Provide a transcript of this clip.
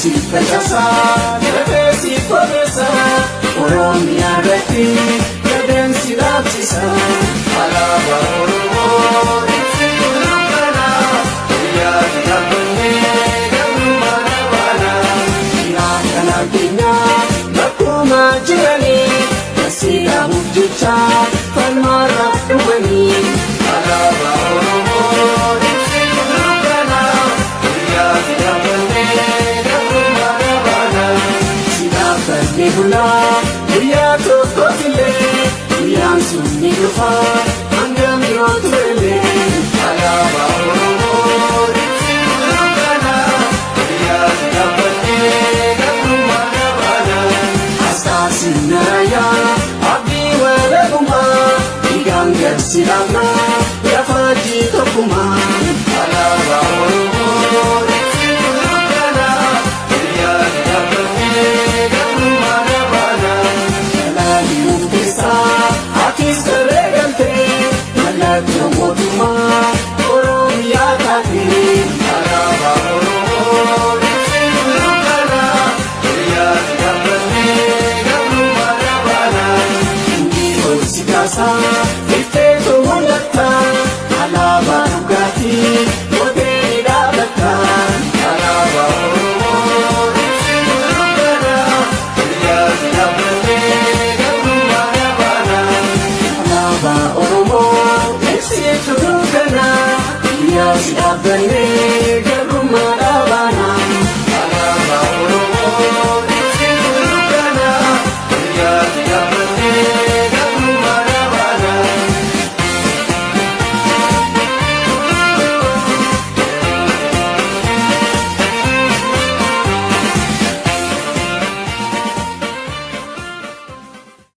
Siif facaasaa, lafee siif ogeessa, Oromiyaa irratti gadeen si dhaabsisa. Alaabaa Oromoo ibsituu dukkanaa, guyyaa si dhaabbannee gabrummaa dhabaana. Dhiiraa kana keenyaa bakkuma jiranii, kasii dhaabuuf jecha falmaarra dhumanii. Alaabaa Oromoo ibsituu dukkanaa, guyyaa si dhaabbannee gabrummaa dhabaana. Si dhaabbannee bulaa guyyaa tokkootillee, guyyaan sun ni dhufa hangam yoo turellee. Alaabaa Oromoo ibsituu dukkanaa, guyyaa si dhaabbannee gabrummaa dhabaana. Asxaa sinnarayaa abdii walabummaa, dhiigaan galsi dhaabnaa lafaajii tokkummaa. Alaabaa Oromoo ibsituu dukkanaa, guyyaa si dhaabbannee gabrummaa dhabaana. Dhalaalii keessaa atis tarree galtee, mallattoo mootummaa Oromiyaa taatee. Alaabaa Oromoo ibsituu dukkanaa, guyyaa si dhaabbannee gabrummaa dhabaana. Hundii ol si kaasaa ifteetu mul'atta, alaabaa dhugaatii gootee ni dhaabatta. Alaabaa Oromoo ibsituu dukkanaa, guyyaa si dhaabbannee gabrummaa dhabaana. Alaabaa Oromoo ibsituu dukkanaa, guyyaa si dhaabbannee.